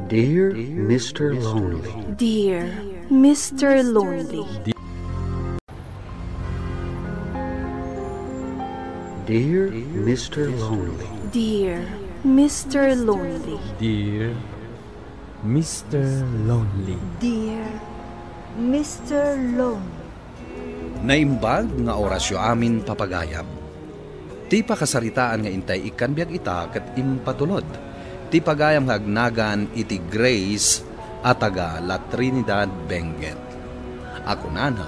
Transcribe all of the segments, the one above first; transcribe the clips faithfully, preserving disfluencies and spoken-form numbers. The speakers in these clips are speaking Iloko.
Dear Mister Lonely. Dear Mister Lonely. Dear Mister Lonely. Dear Mister Lonely. Dear Mister Lonely. Dear Mister Lonely. Naimbag nga orasyo amin, papagayam. Ti pakasaritaan nga intay ikkan biag ita ket impatulod ti pagayam nga agnagan iti Grace a taga La Trinidad, Benguet. A kunana,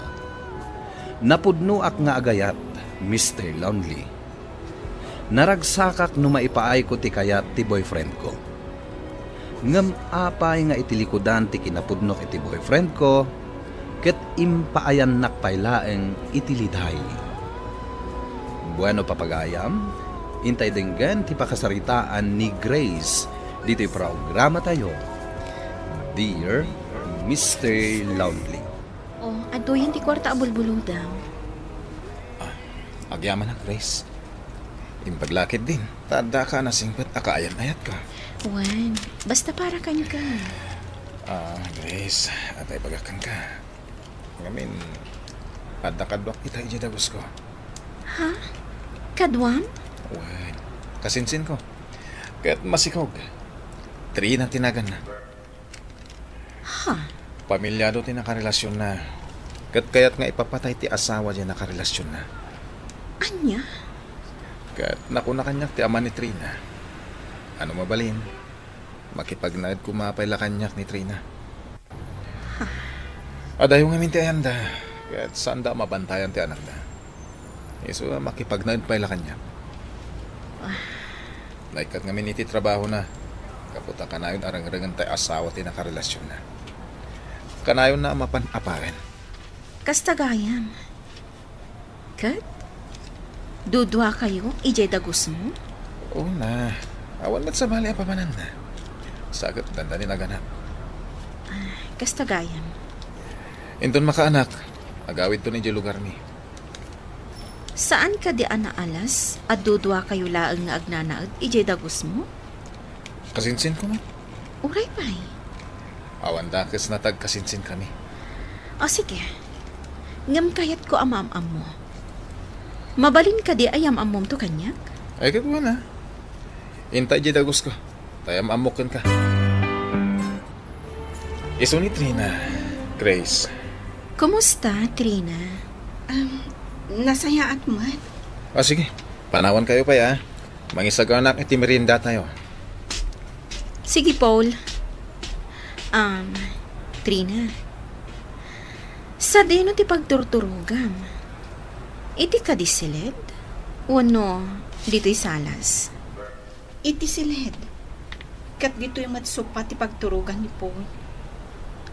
"Napudnoak nga agayat, Mister Lonely. Naragsakak no maipaayko ti kayat ti boyfriendko. Ngem apay nga iti likudan ti kinapudnok iti boyfriendko, ket impaayannak pay laeng iti liday." Bueno, papagayam, intay denggen ti pakasaritaan ni Grace ditoy programatayo, Dear Mister Lonely. Oh, adtoyen ti kuarta a bulbulodam. Ah, agyamanak, Grace. Imbag la ketdin, ta adda ka a nasingpet a kaayat-ayatka. Wen, basta para kenka. Ah, Grace, adda ibagak kenka. Ngamin, adda kaduak ita idiay dagusko. Ha? Kaduam? Wen, kasinsinko. Ket masikog. Trina ti naganna. Ha? Pamilyado ti nakarelasionna. Ket kayat nga ipapatay ti asawa diay nakarelasionna. Ania? Ket nakuna kaniak ti ama ni Trina a no mabalin, makipagnaed koma pay la kaniak ni Trina. Ha? Adayo ngamin ti ayanda, ket saanda a mabantayan ti anakda. Isu a makipagnaed pay la kaniak. Ah. Naikkat ngamin iti trabahona, gapu ta kanayon a rengrengen tay asawa ti nakarelasionna. Kanayonna a mapan a paren. Kasta gayam. Ket? Duduakayo idiay dagusmo? Una, awan met sabali a pamananna. Sa ket dandani naganna. Ah, kasta gayam. Inton makaanak, agawidton idiay lugarmi. Saan kadi a naalas a duduakayo laeng nga agnanaed idiay dagusmo? Kasinsinko met. Uray pay. Awan dakes a nagkasinsinkami. O, sige. Ngem kayatko a maam-ammo. Mabalin kadi a yam-ammomto kaniak? Ay, ket wen a. Inta idiay dagusko. Ta yam-ammok kenka. Isu ni Trina, Grace. Kumusta, Trina? Um, nasayaat met. Ah, sige. Panawankayo pay, a. Mangisaganaak iti meriendatayo. Sige, Paul. Um, Trina, sadino ti pagturturogam? Iti kadi siled? Wenno ditoy salas? Iti siled. Ket ditoy met sopa ti pagturogan ni Paul.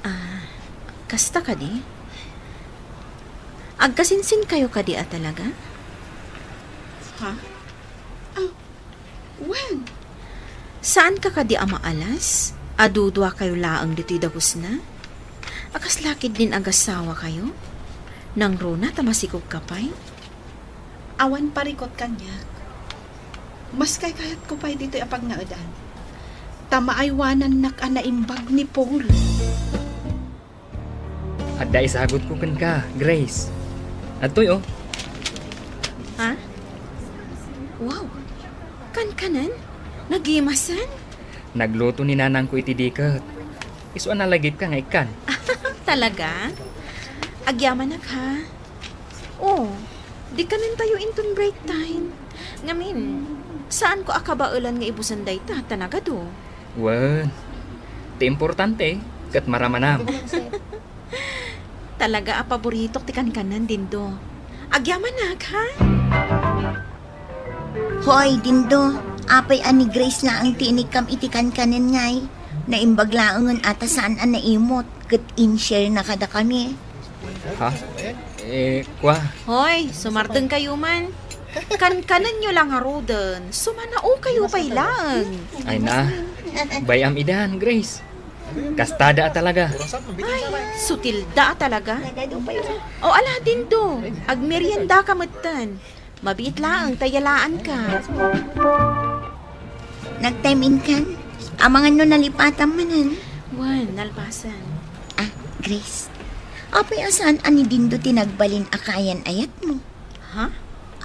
Ah, kasta kadi? Agkasinsinkayo kadi a talaga? Ha? Ah, wen? Saanka kadi a maalas a duduakayo laeng ditoy dagusna? A kasla ketdin agasawakayo? Nangruna ta masikogka pay? Awan parikut kaniak. Mas kaykayatko pay ditoy a pagnaedan. Ta maaywanannak a naimbag ni Paul. Adda isagutko kenka, Grace. Adtoy, o. Ha? Wow. Kankanen? Nagimasen? Nagluto ni nanangko iti diket. Isu a nalagipka nga ikkan. Talaga? Agyamanak, ha? O, di kanentayo inton break time. Ngamin, saanko a kabaelan nga ibusen dayta ta nagadu. Wen, ti importante, ket maramanam. Talaga a paboritok ti kankanen, Dindo. Agyamanak, ha? Hoy, Dindo, apay a ni Grace laeng ti inikkam iti kankanen ngay? Naimbag laengen a ta saan a naimut, ket in-share na kadakami. Ha? Eh, kwa? Hoy, sumardengkayo man. Kankanenyo la ngaruden, sumanaokayo pay laeng. Ay na, bay-am idan, Grace. Kastada a talaga. Ay, sutilda a talaga. O, ala, Dindo, agmeriendaka metten. Mabiit laeng ta yalaanka. Nagtime in kan? Amangan no nalipatam manen. Wen, nalpasen. Ah, Grace. Apay a saan a ni Dindo ti nagbalin a kayan-ayatmo? Ha?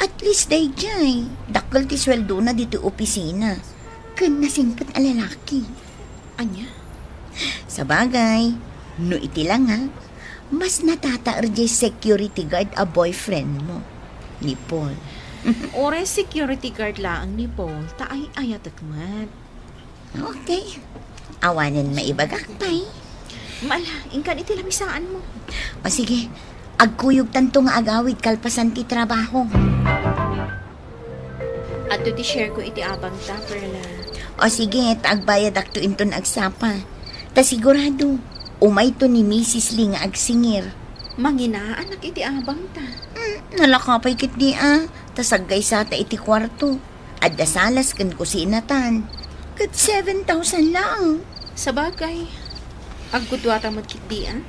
At least daydiay, dakkel ti sueldona ditoy opisina. Ken nasingpet a lalaki. Ania? Sabagay, no iti la nga, mas natataer diay security guard a boyfriend mo, ni Paul. Uray security guard laeng ni Paul, ta ay-ayatek met. Okay. Awanen maibagak pay. Maala, inkan iti lamisaanmo. O sige, agkuyogtanto nga agawid kalpasan ti trabaho. Adto ti share ko iti abangta, Perla. O sige, ta agbayadakto inton agsapa. Ta sigurado, umayto ni Misis Lee nga agsingir. Manginaanak iti abangta. Hmm, nalaka pay ketdi a, ta saggaysata iti kuarto. Adda salas ken kusinatan. Ket seven thousand laeng. Sabagay, agguduata met ketdi a.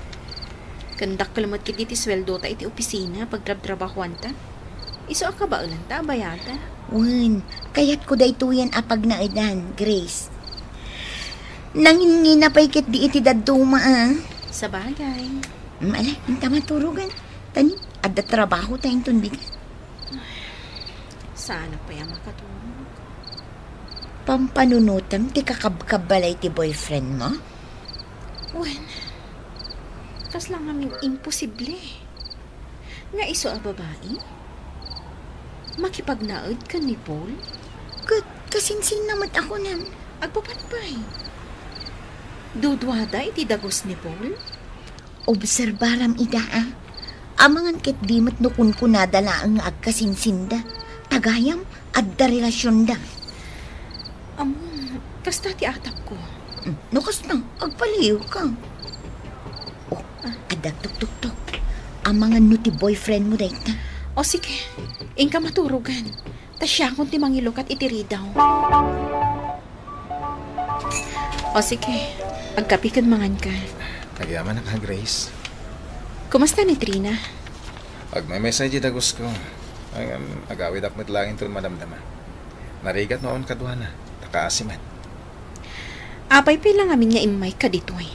Ken dakkel met ketdi ti sueldota iti opisina pagtrabtrabahuanta. Isu a kabaelanta a bayada. Wen, kayatko daytoyen a pagnaedan, Grace. Nanginngina pay ketdi iti dadduma a. Sabagay. Mm, ala, inta maturogan. Tani, adda trabaho ta inton bigat. Saanak pay a makaturog. Pampanunotem ti kakabkabbalay ti boyfriend mo? Wen, kasla ngamin imposible. Nga isu a babai? Makipagnaed ken ni Paul? Ket kasinsinna met a kunam. Agpapan pay. Duduada iti dagus ni Paul? Obserbaram ida a. Amangan ketdi met no kunkunada laeng nga agkasinsinda. Ta gayam, adda relasionda. Ammom, kasta ti atapko. Hmm, no kasta, agpaliiwka. Oh, adda tuktuktok. Amangan no ti boyfriend mo dayta. O sige, inka maturogan. Ta siakon ti mangilukat iti ridaw. O sige, agkapi ken manganka. Agyamanak a, Grace. Kumusta ni Trina? Agmaymaysa iti dagusko. Ngem, agawidak met laeng inton madamdama. Narigat no awan kaduana, ta kaasi met. Apay pay la ngamin nga immayka ditoy?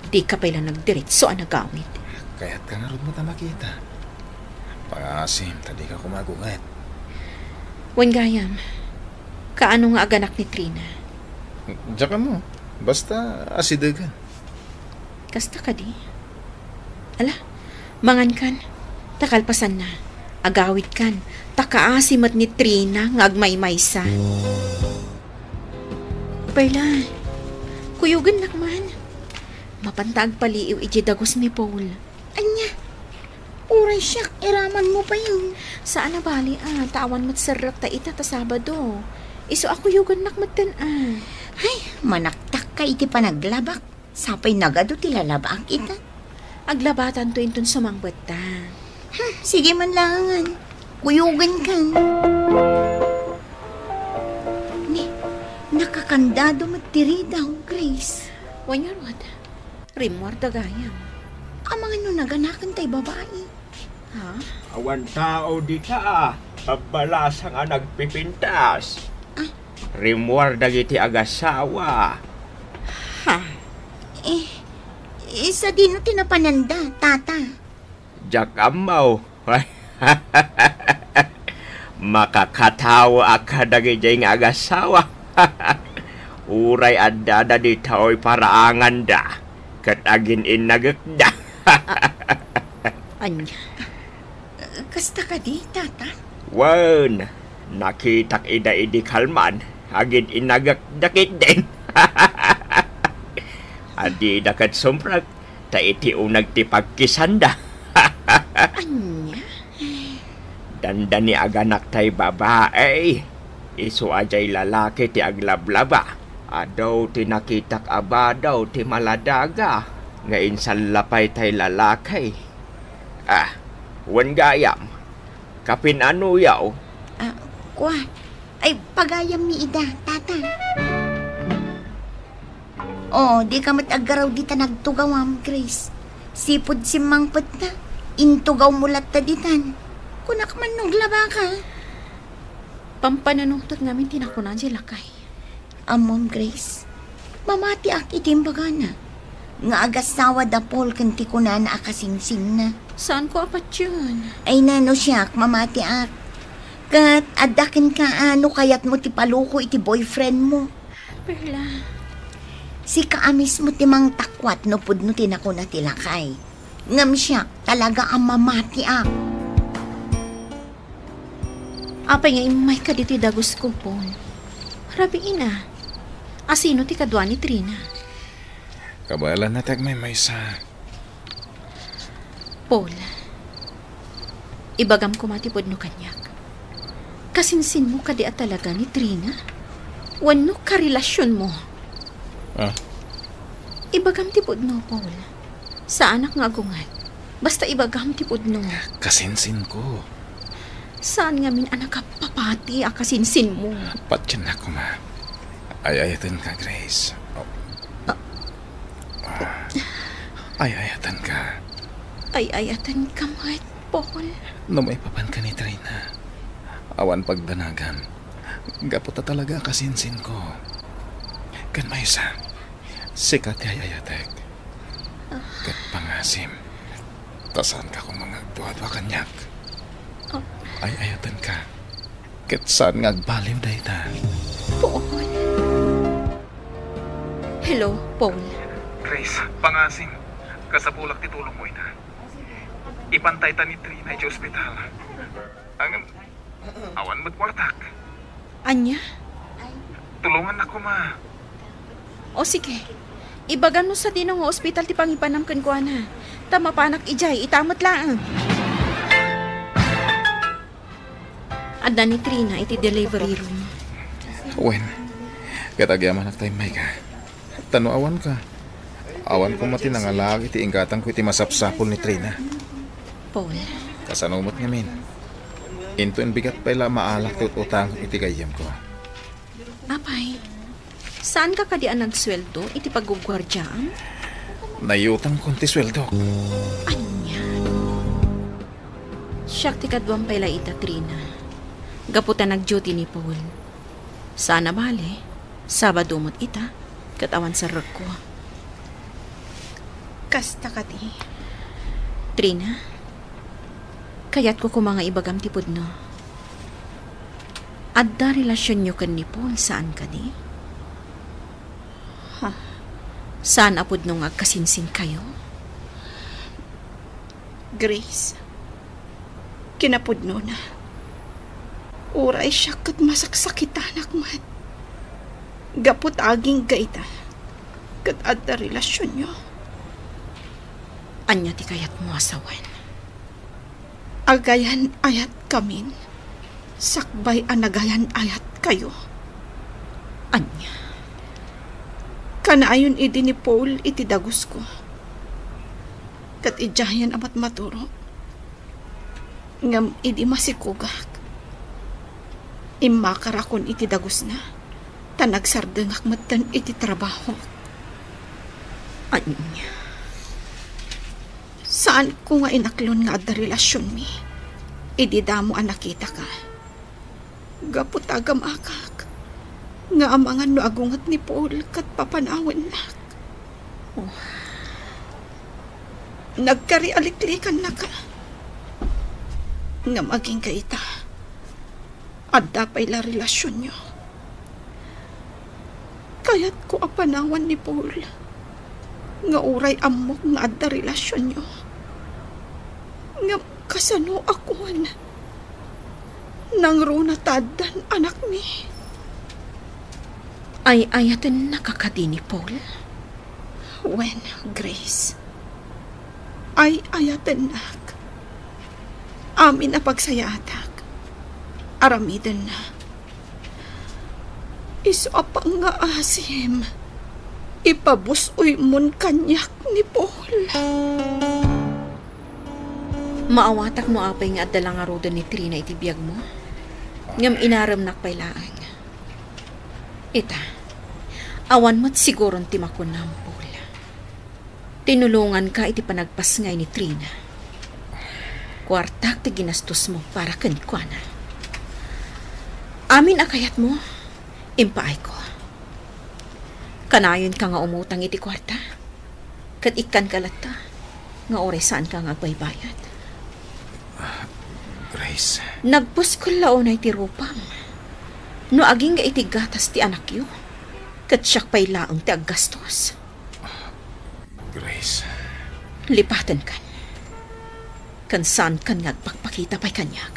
Dika pay la nagdiretso a nagawid. Kayatka ngarud met a makita. Pangaasim, ta dika koma agunget. Wen gayam, kaano nga aganak ni Trina? Diak ammo. Basta, asidegen. Kasta kadi? Ala, mangankan, ta kalpasanna. Agawidkan, ta kaasi met ni Trina nga agmaymaysa. Perla, kuyogennak man. Mapanta agpaliiw idiay dagus ni Paul. Ania? Uray siak, iramanmo payen. Saan a bali a, ta awan met serrekta ita ta Sabado. Isu a kuyogennak metten a. Ay, manaktakka iti panaglabak. Sapay nagadu ti lalabak ita. Aglabatanto inton sumangbetta. Hmm, sige man laengen. Kuyogenka. Ni, nakakandado met ti ridaw, Grace. Wen ngarud, rimmuarda gayam. Amangan no naganaken tay babai. Ha? Awan tao dita a kabbalasang a nagpipintas. Ah. Rimmuar dagiti agasawa. Ha? Eh, eh, sadino ti napananda, tata? Diak ammo. Makakatawa a kadagiti nga agasawa. Uray addada ditoy paraanganda, ket agin-innagekda. Ania? Kasta kadi, tata? Wen, nakitak ida idi kalman, agin-innagekda ketdin. Adida ket sumrek, ta iti uneg ti pagkisanda. Ania? Dandani aganak tay babai. Isu a diay lalaki ti aglablaba. Adu ti nakitak a badaw ti maladaga nga insalla pay tay lalaki. Ah, wen gayam, kapinunuyaw? Ah, kua. Ay, pagayam ni ida, tata. Oh, dika met aggaraw dita nagtugawam, Grace. Sipud simmangpetta, intugawmo latta ditan. Kunak man no aglabaka. Pampanunotek ngamin ti nakuna diay lakay. Ammom, Grace. Mamatiak iti imbagana nga agasawa da Paul ken ti kunana a kasinsinna. Saanko a patien? Ay, nano siak, mamatiak. Ket adda kenka a no kayatmo ti paluko iti boyfriend mo. Perla. Sika a mismo ti mangtakwat no pudno ti nakuna ti lakay. Ngem siak talaga a mamatiak. Apay nga immayka ditoy dagusko, Paul? Rabiina, asino ti kadua ni Trina? Kabaelanna ti agmaymaysa. Paul, ibagam koma ti pudno kaniak. Kasinsinmo kadi a talaga ni Trina? Wenno karelasionmo? Ah? Ibagam ti pudno, Paul. Saanak nga agunget. Basta ibagam ti pudno. Kasinsinko. Saan ngamin a nakapapati a kasinsinmo? Patiennak koma. Ay-ayatenka, Grace. Oh. Ah. Ah. Ay-ayatenka. Ay-ayatenka met, Paul. No maipapanka ni Trina, awan pagdanagan. Gapu ta talaga a kasinsinko. Ken maysa, sika ti ay-ayatek. Ket pangasim, ta saanka koma nga agduadua kaniak. Ah. Ay-ayatenka. Ket saan nga agbaliw dayta. Paul. Hello, Paul. Grace, pangasim. Kasapulak ti tulongmo ita. Ipantayta ni Trina iti ospital. Ngem, awan met kuartak. Ania? Tulongannak koma. O sige. Ibagam no sadino nga ospital ti pangipanam kenkuana. Ta mapanak idiay ita met laeng. Adda ni Trina iti delivery room. Wen, ket agyamanak ta immayka. Ta no awanka, awan koma ti nangalaag iti inggatangko iti masapsapul ni Trina. Paul. Kasano met ngamin? Inton bigat pay la maalak ti ut-utang iti gayyemko. Apay, saanka kadi a nagsueldo iti pagguguardiaam? Naiyutangkon ti sueldok. Ania? Siak ti kaduam pay la ita, Trina. Gapu ta nag-duty ni Paul. Saan a bale, Sabado met ita, ket awan sarrekko. Kasta kadi. Trina, kayatko koma nga ibagam ti pudno. Adda relasionyo ken ni Paul, saan kadi? Ha? Saan a pudno nga agkasinsinkayo? Grace, kinapudnona, uray siak ket masaksakitanak met. Gapu ta agingga ita, ket adda relasionyo. Ania ti kayatmo a sawen? Agayan-ayatkamin, sakbay a nagayan-ayatkayo. Ania? Kanayon idi ni Paul iti dagusko. Ket idiayen a matmaturog. Ngem idi masikogak, immakarakon iti dagusna, ta nagsardengak metten iti trabahok. Ania? Saanko nga inaklon nga adda relasionmi idi damo a nakitaka. Gapu ta agamakak nga amangan no agunget ni Paul ket papanawennak. Oh. Nagkarialiklikannaka. Ngem agingga ita, adda pay la relasionyo. Kayatko a panawan ni Paul nga uray ammok nga adda relasionyo. Ngem kasano a kuan? Nangruna ta addan anakmi. Ay-ayatennaka kadi ni Paul? Wen, Grace. Ay-ayatennak. Amin a pagsayaatak, aramidenna. Isu a pangngaasim, ipabus-oymon kaniak ni Paul. Maawatak no apay nga adda la ngaruden ni Trina iti biagmo, ngem inaremnak pay laeng. Ita, awan met siguron ti makunam, Paul. Tinulonganka iti panagpasngay ni Trina. Kuartak ti ginastosmo para kenkuana. Amin a kayatmo, impaayko. Kanayon ka nga umutang iti kuarta? Ket ikkan ka latta nga uray saan ka nga agbaybayad. Grace. Nagpuskol la unay ti rupam. No agingga iti gatas ti anakyo, ket siak pay laeng ti aggastos. Grace. Lipaten kan. Ken saan kan nga agpakpakita pay kaniak.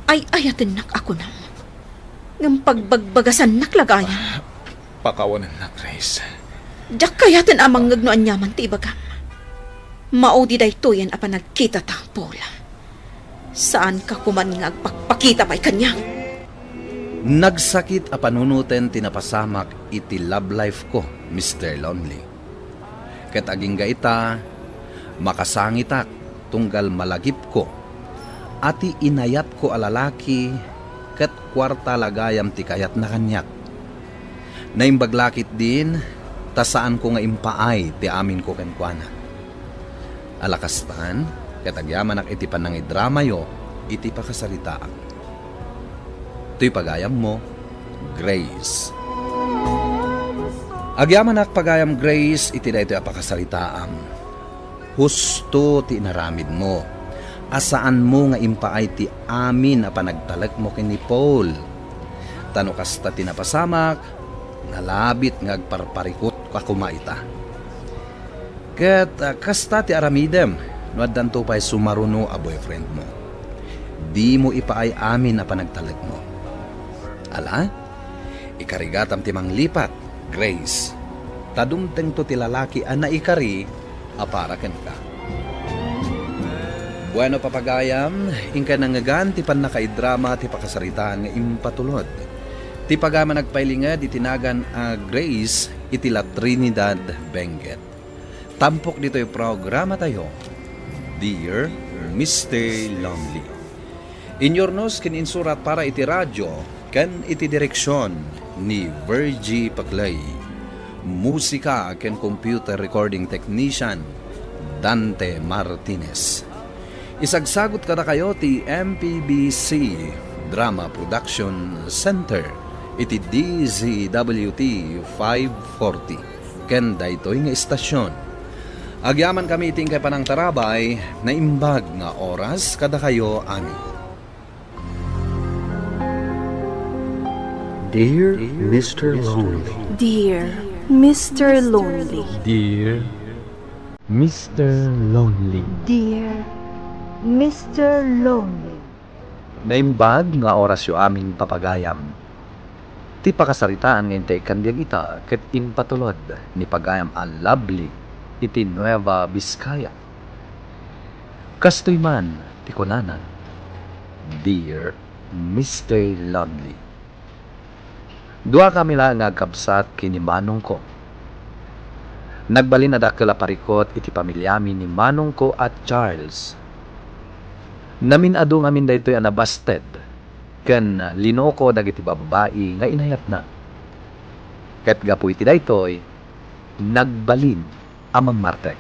Ay-ayatennak a kunam. Ngem pagbagbagasannak la gayam. Pakawanennak, Grace. Diak kayaten a mangngeg no aniaman ti ibagam. Maudi daytoyen a panagkitata, Paul. Saanka koman nga agpakpakita pay kaniak. Nagsakit a panunoten ti napasamak iti love life ko, Mister Lonely. Ket agingga ita, makasangitak tunggal malagipko a ti inayatko a lalaki ket kuarta la gayam ti kayatna kaniak. Naimbag la ketdin ta saanko nga impaay ti aminko kenkuana. Ala kastan, ket agyamanak iti panangidramayo iti pakasaritaam. Toy pagayammo, Grace. Agyamanak pagayam, Grace, iti daytoy a pakasaritaam. Husto ti inaramidmo, a saanmo nga impaay ti amin a panagtalekmo ken ni Paul. Ta no kasta ti napasamak, nalabit nga agparparikut a koma ita. Ket, ah, kasta ti aramidem no addanto pay sumaruno a boyfriendmo. Dimo ipaay amin a panagtalekmo. Ala, ikarigatam ti manglipat, Grace. Ta dumtengto ti lalaki a naikari a para kenka. Bueno, papagayam, inkay nangngegan ti pannakaidrama ti pakasaritaan nga impatulod. Ti pagayam a nagpailinged iti nagan a Grace iti La Trinidad, Benguet. Tampok ditoy programatayo, Dear Mister Lonely. Inyurnos ken insurat para iti radio ken iti direksion ni Virgie Paclay. Musika ken computer recording technician, Dante Martinez. Isagsagut kadakayo ti M P B C Drama Production Center iti D Z W T five forty ken daytoy nga istasion. Agyamankami iti inkay panangtarabay, naimbag nga oras kadakayo amin. Dear Mister Lonely. Dear Mister Lonely. Dear Mister Lonely. Dear Mister Lonely. Naimbag nga orasyo amin, papagayam. Ti pakasaritaan nga intay ikkan biag ita ket impatulod ni pagayam a Lovely iti Nueva Vizcaya. Kastoy man ti kunana, Dear Mister Lonely. Duakami laeng nga agkabsat ken ni manongko. Nagbalin a dakkel a parikut iti pamiliami ni manongko a Charles. Namin-adu ngamin daytoy a nabasted ken linoko dagiti babbai nga inayatna. Ket gapu iti daytoy, nagbalin a mammartek.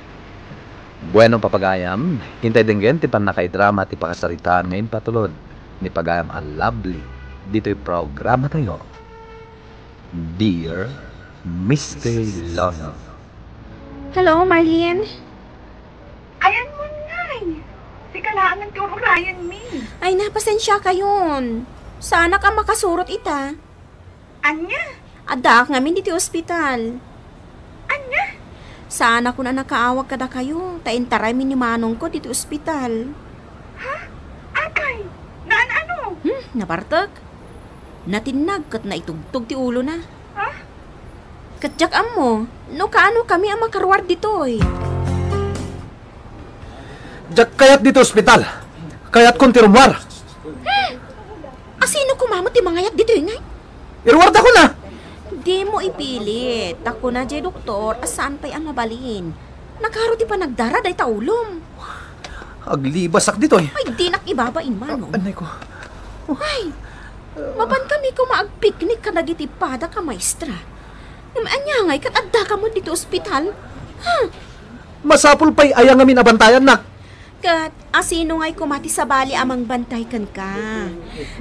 Bueno, papagayam, intay denggen ti pannakaidrama ti pakasaritaan nga impatulod ni pagayam a Lovely ditoy programatayo, Dear Mister Lon. Hello, Marlene? Ayan mo, Nay. Sika laeng ti ur-urayan mi. Ay, napasensia kayon. Saanak a makasurot ita. Ania? Addaak ngamin ditoy ospital. Ania? Saanakon a nakaawag kadakayo, ta intaraymi ni manongko ditoy ospital. Ha? Apay, naan-ano? Hmm, nabartek. Natinnag ket naitugtog ti ulona. Ha? Ket diak ammo, no kaanokami a makaruar ditoy. Diak kayat ditoy ospital. Kayatkon ti rummuar. Hmm. Asino koma met ti mangayat ditoy ngay? Iruardakon a! Dimo ipilit. Ta kuna diay doktor a saan pay a mabalin. Nakaro ti panagdara dayta ulom. Aglibasak ditoy. Ay, dinak ibabain, manong. Ah, anay ko. Ay, mapankami koma agpiknik kadagiti padak a maestra. Ngem ania ngay ket addaka met ditoy ospital? Ha? Masapul pay aya ngamin a bantayannak? Ket asino ngay koma ti sabali a mangbantay kenka?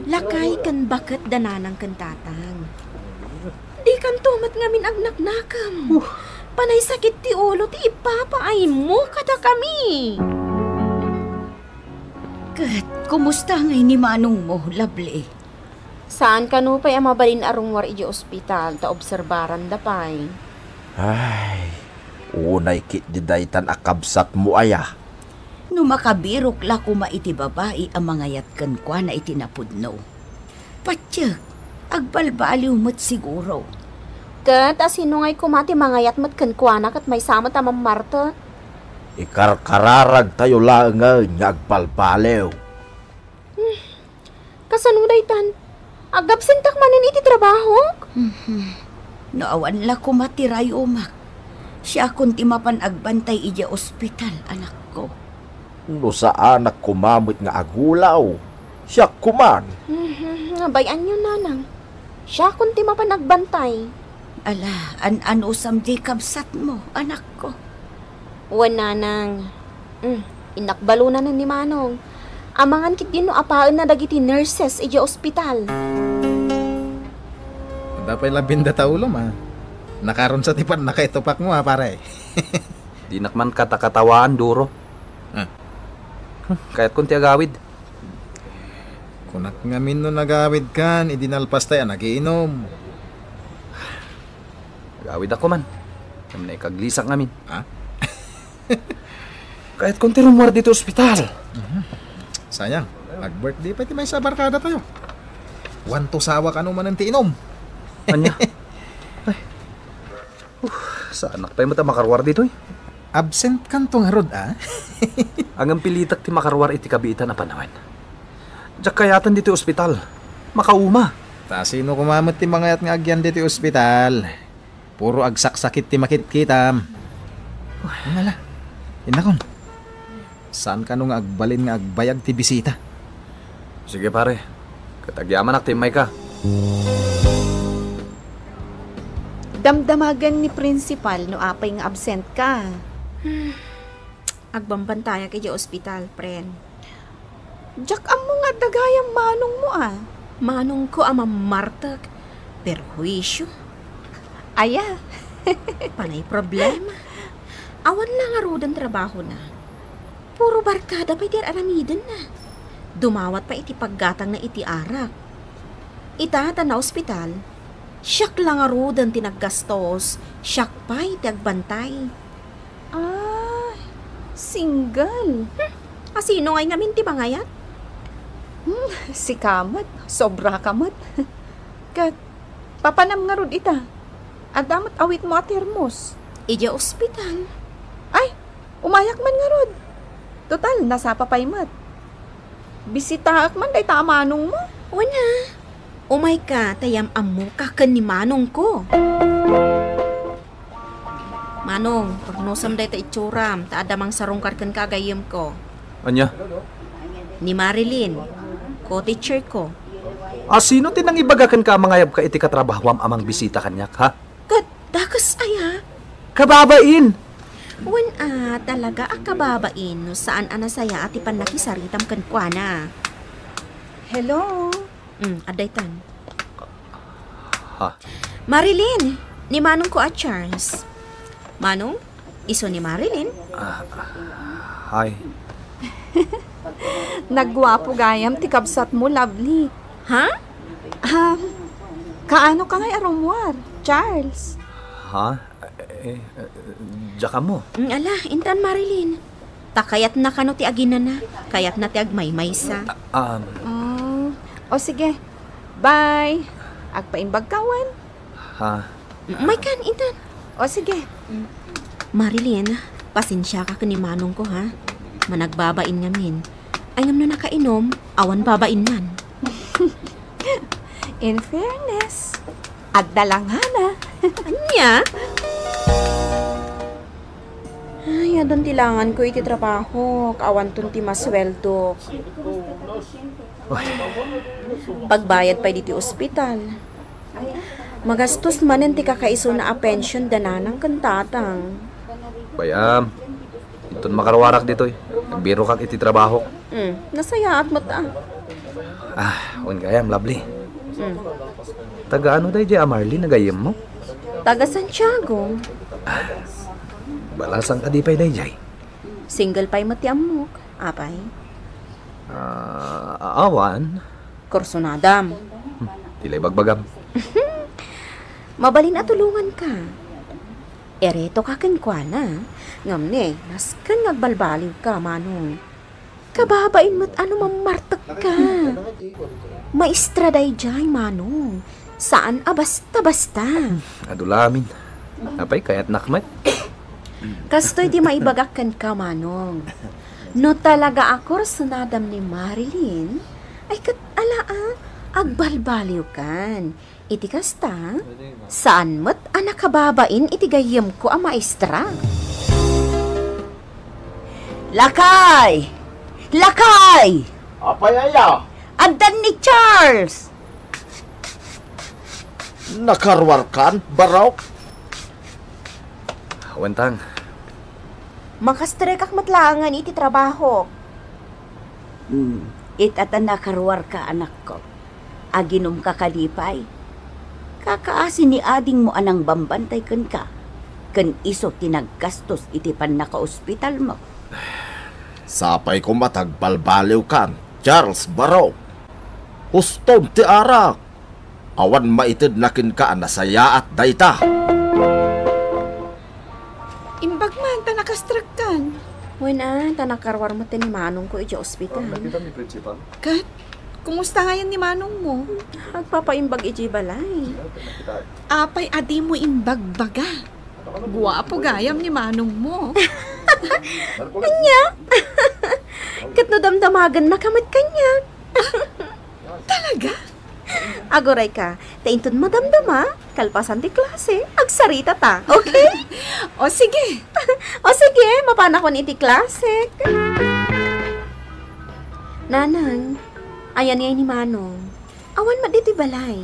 Lakay ken baket da nanang ken tatang. Di Kanto met ngamin agnaknakem. Huh. Panay sakit ti ulo ti ipapaaymo kadakami. Ket kumusta ngay ni manongmo, Lovely? Saan kano pay a mabalin a rummuar idiay ospital ta obserbaranda pay. Ay, unay ketdi daytan a kabsatmo aya. No makabirok la koma iti babai a mangayat kenkuana iti napudno. Patiek, agbalbaliw met siguro. Ket asino ngay koma ti mangayat met kenkuana ket maysa met a mammartek? Ikarkararagtayo laengen nga agbalbaliw. Hmm. Kasano daytan? Agabsentak manen iti trabahok? Mhm. No awan la koma ti rayomak, siakon ti mapan agbantay idiay ospital, anakko. No saanak koma met nga agulaw, siak koman. Mhm. Nga bay-anyo, nanang. Siakon ti mapan agbantay. Ala, an-anusam diay kabsatmo, anakko. Wen, nanang. Mm, innak balonanen ni Manong. Amangan ketdin no apaenna dagiti nurses idiay ospital. Adda pay labianda ta ulom, a. Nakarunsa ti pannakaitupakmo, a, pare. Dinak man katakatawaan, Duro. Ah. Hmm, kayatkon ti agawid. Kunak ngamin no nagawidkan idi nalpastay a nagiinom. Agawidakon man. Ngem naikaglisak ngamin. Ha? Kayatkon ti rummuar ditoy ospital. Mhm. Sayang, ag-birthday pay ti maysa a barkadatayo. Wanto sawa kano manen ti inom. Ania? Ay. Uf, saanak pay met a makaruar ditoy. Absent kanto ngarud, a? Ngem pilitek ti makaruar iti kabiitan a panawen. Diak kayaten ditoy ospital. Makauma. Ta sino koma met ti mangayat nga agyan ditoy ospital? Puro agsaksakit ti makitkitam. Ala, innakon. Saan kano nga agbalin nga agbayag ti bisita? Sige, pare. Ket agyamanak ti immayka. Damdamagen ni Principal no apay nga absent ka. Agbambantayak idiay ospital, friend. Diak ammo nga adda gayam manongmo, a. Manongko a mammartek. Perhuisyo. Aya. Panay problema. Awan la ngaruden trabahona. Puro barkada pay ti ar-aramidenna. Dumawat pay iti paggatangna iti arak. Ita ta naospital, siak la ngaruden ti naggastos, siak pay ti agbantay. Ah, single. Hmm, asino ngay ngamin ti mangayat? Hmm, sika met, sobra ka met. Ket, papanam ngarud ita? Adda met awitmo a termos. Idiay ospital. Ay, umayak man ngarud. Total, nasapa pay met. Bisitaek man dayta a manongmo. Wen a. Umayka, ta yam-ammoka ken ni manongko. Manong, purnosem dayta itsuram, ta adda mangsarungkar kenka a gayyemko. Ania? Ni Marilyn, co-teacher ko. A, sino ti nangibaga kenka a mangayabka iti katrabahoam a mangbisita kaniak, ha? Ket dakes aya? Kababain! Wen a, talaga a kababain no saan a nasayaat ti pannakisaritam kenkuana. Hello? Mm, adda itan. Ha? Marilyn! Ni manongko a Charles. Manong, isu ni Marilyn? Ah, hi. Nagguapo gayam ti kabsatmo, Lovely. Ha? Um, kaano ka ngay a rummuar, Charles? Ha? Eh, eh, diak ammo. Mm, ala, intan Marilyn. Ta kayatna kano ti aginana, kayatna ti agmaymaysa. Ah, um, Ah, o sige. Bye. Agpaimbag ka wen? Ha? Mm, maykan, intan. O sige. Marilyn, pasensiaka ken ni manongko, ha? Managbabain ngamin. Ay, ngem no nakainom, awan babain man. In fairness, adda langana. Ania? Ay, adun ti langanko iti trabaho, awanton ti masueldok. Uy. Pagbayad pay diti ospital. Magastos manen ti kakaisuna a pension da nanang ken tatang. Bay-am, inton makaruarak ditoy, agbirokak iti trabahok. Mm, nasayaat met a. Ah, wen gayam, Lovely. Mm. Taga ano daydiay a Marlene a gayyemmo? Taga Santiago. Balasang kadi pay dayjay? Single pay met ti ammok, apay? Ah, awan. Kursunadam. Hmm, ti la ibagbagam. Mabalin a tulonganka. Ireto ka kenkuana, ngem ne, nasken nga agbalbaliwka, Manong. Kababain met a no mammartekka. Maestra dayjay, Manong. Saan a basta-basta. Adu la amin. Apay, kayatnak met. Kastoy ti maibagak kenka, Manong. No talaga a kursunadam ni Marilyn, ay ket ala a, agbalbaliwkan. Iti kasta, saan met a nakababain iti gayyemko a maestra. Lakay! Lakay! Apay aya? Addan ni Charles! Nakaruarkan, Barok? Wen, Tang. Makastrekak met laengen iti trabahok. Hmm, ita ta nakaruarka, anakko. Aginumka kadi pay? Kakaasi ni adingmo a nangbambantay kenka, ken isu ti naggastos iti pannakaospitalmo. Sapay koma ta agbalbaliwkan, Charles Barok. Hustom ti arak. Awan maitedna kenka a nasayaat dayta. Imbag man ta nakastrekkan. Wen a, ta nakaruar met ti ni Manongko idiay ospital. Ket, kumusta ngayen ni Manongmo? Agpapaimbag idiay balay. Apay a dimo imbagbaga? Guapo gayam ni Manongmo. Ania? Ket no damdamagennaka met kaniak. Talaga? Agurayka, ta inton madamdama, kalpasan ti klase, agsarita ta, okay? O sige. O sige, mapanakon iti klase. Nanang, ayan ngay ni Manong. Awan met ditoy balay.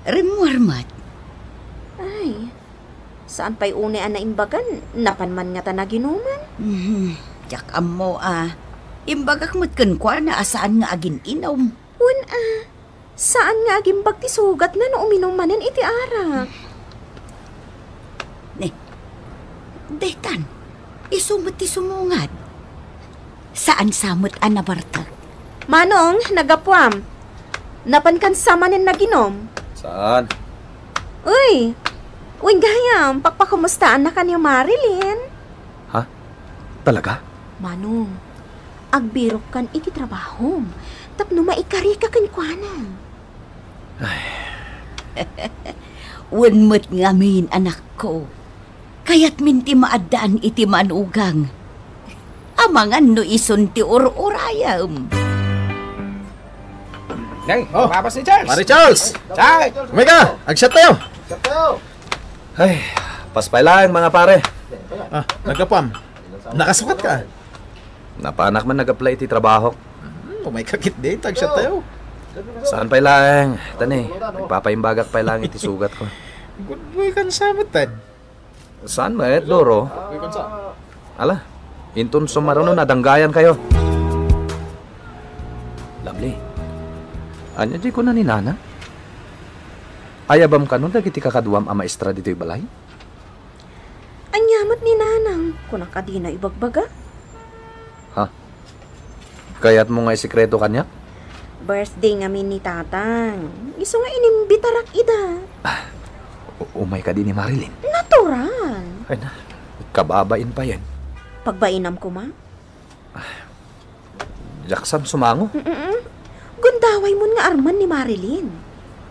Rimmuar met. Ay, saan pay unay a naimbagan, napan man ngata naginuman? Mhm. Diak ammo a. Imbagak met kenkuana a saan nga agin-inom. Wen a, saan nga agimbag ti sugatna no uminum manen iti arak. Ne, detan, isu met ti sumungad. Saan sa met a nabartek. Manong, naggapuam. Napankan sa manen naginom. Saan? Uy, wen gayam, pakpakumustaannaka ni Marilyn. Ha? Talaga? Manong, agbirokkan iti trabahom tapno maikarika kenkuana. Ay. Wen met ngamin, anakko. Kayatmin ti maaddaan iti manugang. Amangan no isun ti ur-urayem. Nay, oh, lumabas ni Charles. Pare Charles! Charles! Umay ka! Agshot tayo! Ay, paspay lang, mga pare. Ah, naggapuam. Nakasukat ka. Napanak man nag-apply iti trabahok. Hmm, umay ka ketdi, tagshot tayo. Saan pay laeng, tani, nagpapaimbagak pay laeng iti sugatko. Good boy kan sa met, Ted. Saan met, Doro? Good boy kan sa. Ala, inton sumaruno, nadanggayan kayo. Lovely, ania di kuna ni Nana? Ayabam kano dagiti kakaduam a maestra ditoy balay? Ania met ni Nanang, kunak a dina ibagbaga? Ha? Kayatmo nga isekreto kaniak? Birthday ngamin ni Tatang. Isu nga inimbitarak ida. Ah, u-, umay kadi ni Marilyn? Natural. Ay na, kababain payen. Pagbainam koma? Diak saan sumango. Mm-mm. Gundawaymonto nga armen ni Marilyn.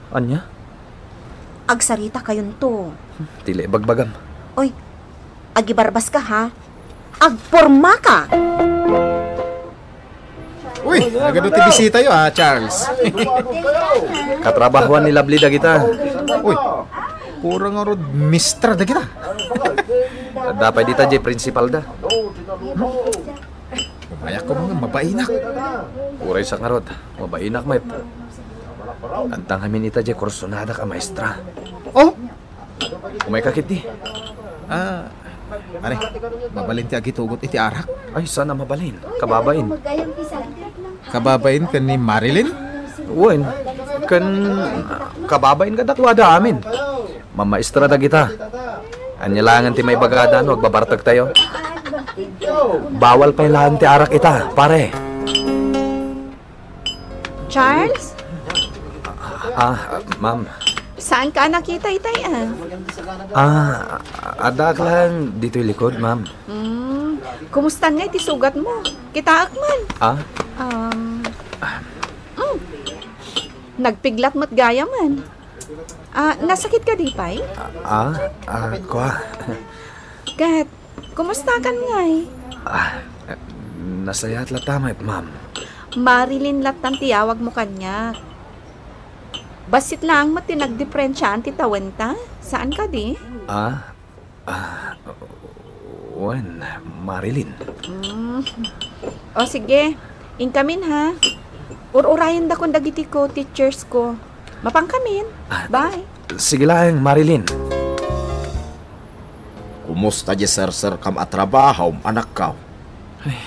Ania? Agsaritakayon to. Ti la ibagbagam. Oy, agibarbaska, ha? Agpormaka! Uy, nagadu ti bisitayo, ah, Charles. Katrabahoan ni Lovely dagita. Uy, puro ngarud mistra dagita. Adda pay dita diay principal da. Umayak ko mga mabainak. Uray sa ngarud, mabainak met. Adda ngamin ita diay kursonadak a maestra. Oh? Umay ka ketdi. Ah, pare, mabalin ti agitugot iti arak? Ay, saan a mabalin. Kababain. Kababain ken ni Marilyn? Wen, ken kababain kadakuada amin. Mamaestra dagita. Ania laengen ti maibagada no agbabartektayo? Bawal pay laeng ti arak ita, pare. Charles? Ah, ma'am. Saanka a nakita itay, ah? Ah, addaak laeng ditoy likod, ma'am. Hmm. Kumustan ngay ti sugatmo? Kitaek man. Ah? Um, mm. Nagpiglat met gayamen. Ah, nasakit kadi pay? Ah, ah, kua. Ket, kumustakan ngay? Ah, nasayaat latta met, ma'am. Marilyn lattan ti awagmo kaniak. Bassit laeng met ti nagdiferensiaan ti tawenta. Saan kadi? Ah, ah, wen, Marilyn. Mm. O, sige. Inkamin, ha? Ur-urayendakon dagiti co-teachers ko. Mapankamin. Ah, bye. Sige laeng, Marilyn. Kumusta di serserkam a trabahom, anakko? Ay.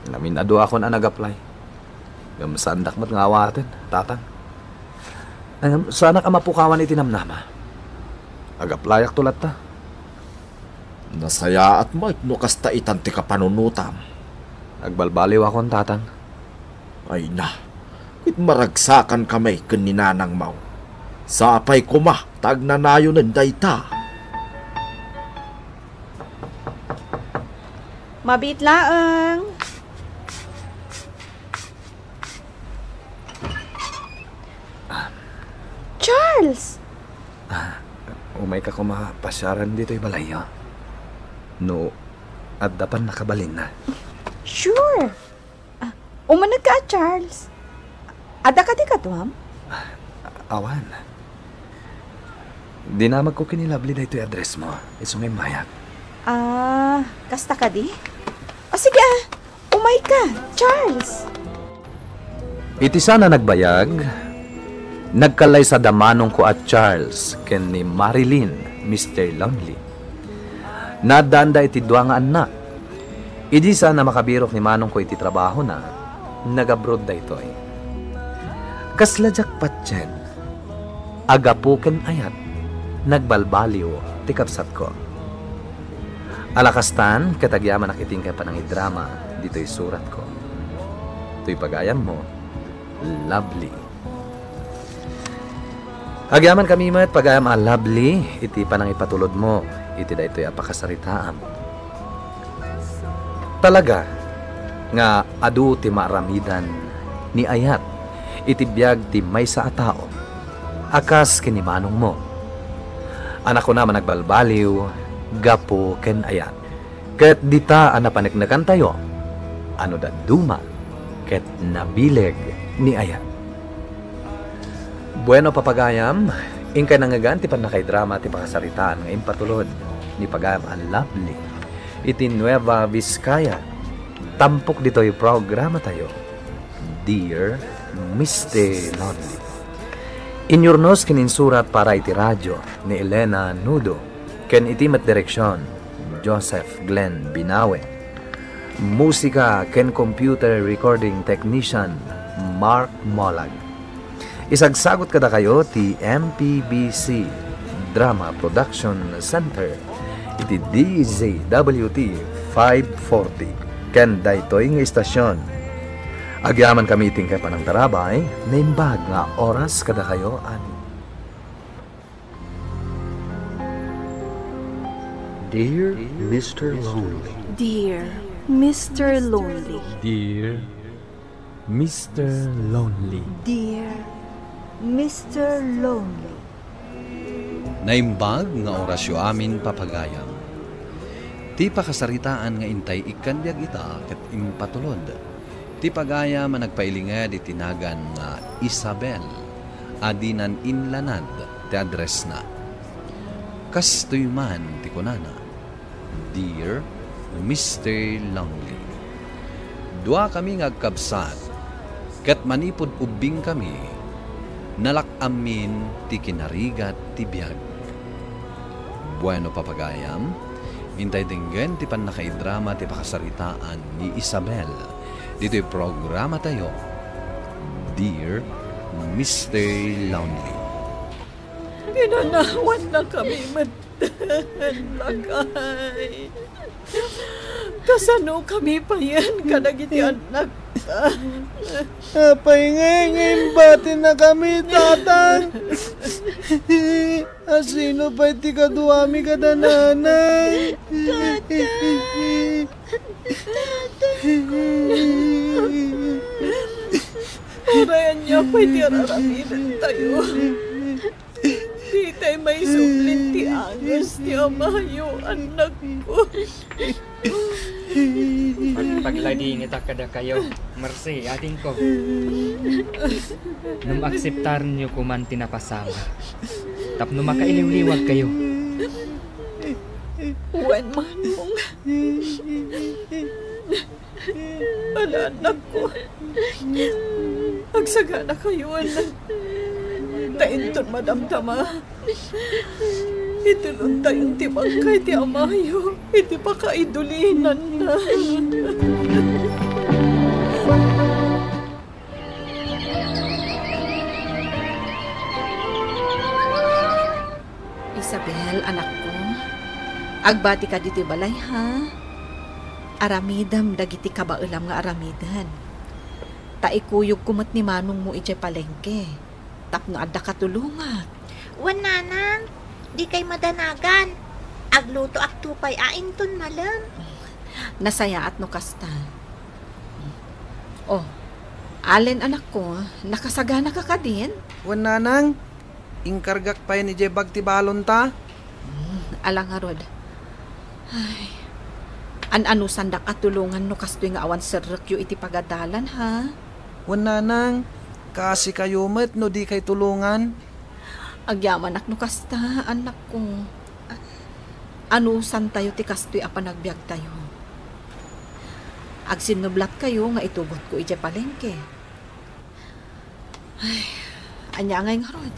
Naminaduakon a nag-apply. Ngem saandak met nga awaten, tatang. Ngem saanak a mapukawan iti namnama. Ag-applyakto latta. Nasayaat met no kasta itan ti kapanunotam. Agbalbaliwakon, tatang. Ay na, ket maragsakanka met ken ni nanangmo. Sapay koma ta agnanayonen dayta. Mabiit laeng. Charles! Ah, umayka koma pasiaran ditoy balayyo. No adda pannakabalinna. Sure. Ah, umanegka a, Charles. Adda kadi kaduam? Awan. Dinamagko ken ni Lovely daytoy addressmo. Isu nga immayak. Ah, kasta kadi? O sige, ah. Umayka, Charles. Iti saan a nagbayag, nagkallaysada manongko a Charles ken ni Marilyn, Mister Lonely. Naaddaanda iti dua nga annak. Idi saan a makabirok ni manongko iti trabahona, nag-abroad daytoy. Kasla diak patien, a gapu ken ayat, nagbalbaliw ti kabsatko. Ala kastan, ket agyamanak iti inkay panangidrama ditoy suratko. Toy pagayammo, Lovely. Agyamankami met, pagayam a Lovely, iti panangipatulodmo iti daytoy a pakasaritaam. Talaga nga adu ti maaramidan ni ayat iti biag ti maysa a tao a kas ken ni manongmo. A nakunam a nagbalbaliw gapu ken ayat. Ket dita a napaneknekantayo a no dadduma ket nabileg ni ayat. Bueno, papagayam, inkay nangngegan ti pannakaidrama ti pakasaritaan nga impatulod ni pagayam a Lovely iti Nueva Vizcaya. Tampok ditoy programatayo, Dear Mister Lonely. Inyurnos ken insurat para iti radio ni Elena Nudo, ken iti met direksion, Joseph Glenn Binawe. Musika ken computer recording technician, Mark Molag. Isagsagut kadakayo ti M P B C Drama Production Center iti D Z W T five forty ken daytoy nga istasyon. Agyamankami iti inkay panangtarabay, naimbag nga oras kadakayo, ani. Dear Mister Lonely. Dear Mister Lonely. Dear Mister Lonely. Dear Mister Lonely. Naimbag nga orasyo amin, papagayam. Ti pakasaritaan nga intay ikkan biag ita ket impatulod ti pagayam a nagpailinged iti nagan nga Isabel a dinan inlanad ti addressna. Kastoy man ti kunana, Dear Mister Lonely, duakami nga agkabsat, ket manipud ubbingkami, nalak-ammin ti kinarigat ti biag. Bueno, papagayam, intay denggen ti pannakaidrama ti pakasaritaan ni Isabel ditoy programatayo, Dear Mister Lonely. Pinanawannakami metten, lakay. Kasanokami payen kadagiti annakta? Apay ngay nga imbatinnakami, Tatang? Asino pay ti kaduami kada nanang? Tatang! Uray ania pay ti ar-aramidentayo. Ditay maisublin ti anges ti amayo, annakko. Pagpagladingita kadakayo, Mercy, adingko. Ngem akseptarenyo koman ti napasamak tapno makailiwliwagkayo. Wen, Manong. Ala, annakko. Agsaganakayon. Ta inton madamdama, itulontayon ti bangkay ti amayo iti pakaidulinanna. Isabel, anakko, agbati ka ditoy balay, ha? Aramidem dagiti kabaelam nga aramiden. Ta ikuyogko met ni manongmo idiay palengke tapno adda katulongak. Wen, nanang, dikay madanagan. Aglutoakto pay a inton malem. Nasayaat no kasta. Oh, Allen, anakko, nakasaganaka kadin? Wen, nanang, inkargak payen idiay bag ti balonta. Hmm, ala ngarud. Ay, an-anusandak a tulongan no kastoy nga awan serrekyo iti pagadalan, ha? Wen, nanang, kaasikayo met no dikay tulongan. Agyamanak no kasta, annakko. Anusantayo ti kastoy a panagbiagtayo. Agsinnublatkayo nga itugotko idiay palengke. Ay, ania ngay ngarud?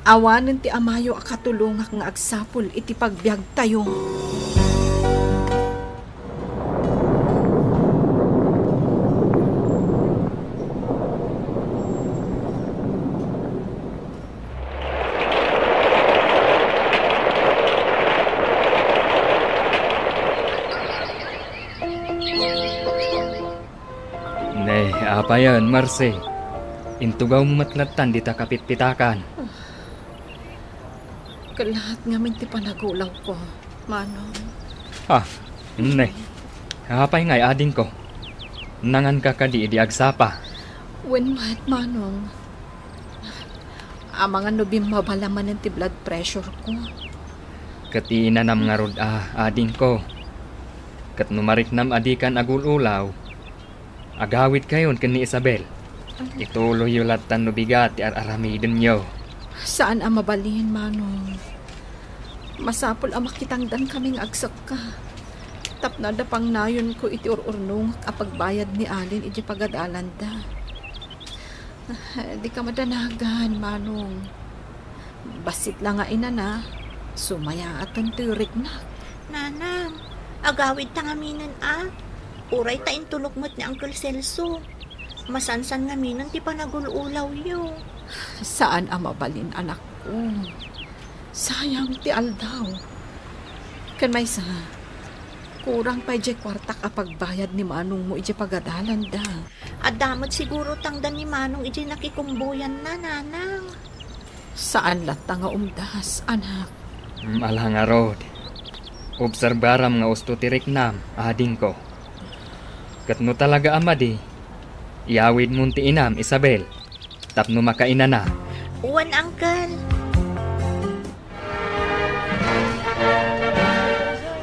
Awanen ti amayo a katulongak nga agsapul iti pagbiagtayo. Ne, apayen, Marcy? Intugawmo met lattan dita kapitpitakan. Kellat ngamin ti panagulawko, Manong. Ah, ne. Apay ngay, adingko? Nanganka kadi idi agsapa? Wen met, Manong. Amangan no bimmaba la manen ti blood pressure ko. Ket inanam ngarud a, adingko. Ket no mariknam a dikan agul-ulaw, agawidkayon ken ni Isabel. Ituloyyo lattan no bigat ti ar-aramidenyo. Saan a mabalin, Manong. Masapul a makitangdankami nga agsekka. Tapno adda pangnayonko iti ur-urnongak a pagbayad ni Allen iti pagadalanda. Dika madanagan, Manong. Bassit la nga inana, sumayaaten ti riknak. Nanang, agawidta ngaminen a. Uray ta intulok met ni Uncle Celso. Masansan ngaminen ti panagul-ulawyo. Saan a mabalin, anakko. Sayang ti aldaw. Ken maysa, kurang pay diay kuartak a pagbayad ni manongmo idiay pagadalanda. Adda met siguro tangdan ni Manong idiay nakikumbuyanna, Nanang. Saan latta nga umdas, anak. Mm, ala ngarud. Obserbaram nga usto ti riknam, adingko. Ket no talaga a madi, iyawidmon ti inam, Isabel, tapno makainana. Wen, Uncle.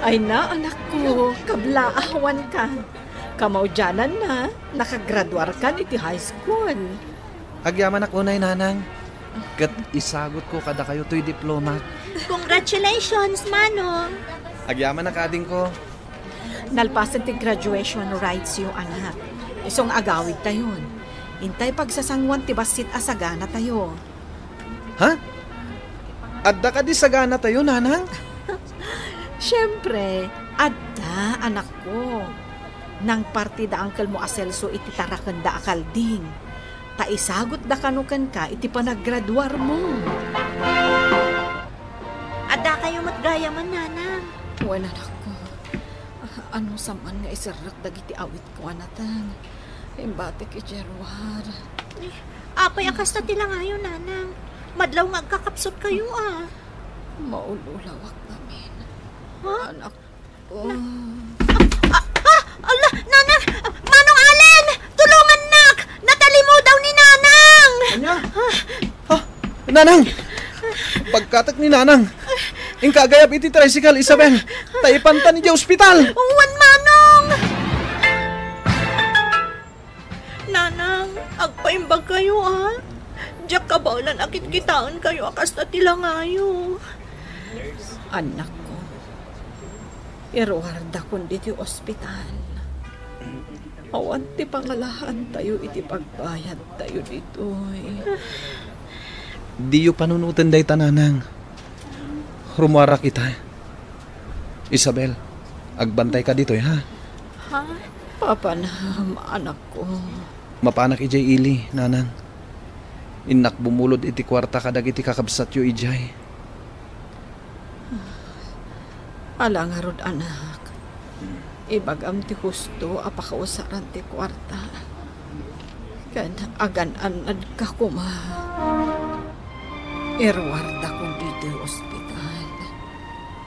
Ay na, anakko, kablaawanka. Kamaudiananna, nakagraduarkan iti high school. Agyamanak unay, Nanang. Ket isagutko kadakayo toy diplomak. Congratulations, Manong! Agyamanak, adingko. Nalpasen ti graduation rites yo, anak. Isu nga agawidtayon. Intay pagsasanguan ti bassit a saganatayo. Ha? Adda kadi saganatayo, Nanang? Siempre, adda, anakko. Nangparti da uncle mo a Celso iti tarakenda a kalding. Ta isagutda kano kenka iti panaggraduarmo. Aya man, nanang. Wen, anakko. Anusam man nga iserrek dagiti awitko a nateng. Imbatik idiay ruar. Apay a kasta ti langayo, nanang? Madlaw nga agkakapsutkayo, a. Maul-ulawak ngamin. Ha? Anak, Oh. Ah, ah, ala, Nanang! Manong Allen! Tulongannak! Natalimudaw ni Nanang! Ania? Ah, Nanang! Pagkatek ni Nanang! Inka agayab iti tricycle, Isabel! Ta ipanta idiay ospital! Wen, Manong! Nanang, agpaimbagkayo, a. Diak kabaelan a kitkitaenkayo a kasta ti langayo. Annakko, iruardakon ditoy ospital. Awan ti pangalaantayo iti pagbayadtayo ditoy. Diyo panunoten dayta, Nanang. Rumuarak ita. Isabel, agbantayka ditoy, ha? Ha? Papanam, anakko. Mapanak idiay ili, Nanang. Innak bumulod iti kuarta kadagiti kakabsatyo idiay. Ala ngarud, anak. Ibagam ti husto a pakausaran ti kuarta. Ken agan-annadka koma. Iruardakon ditoy ospital.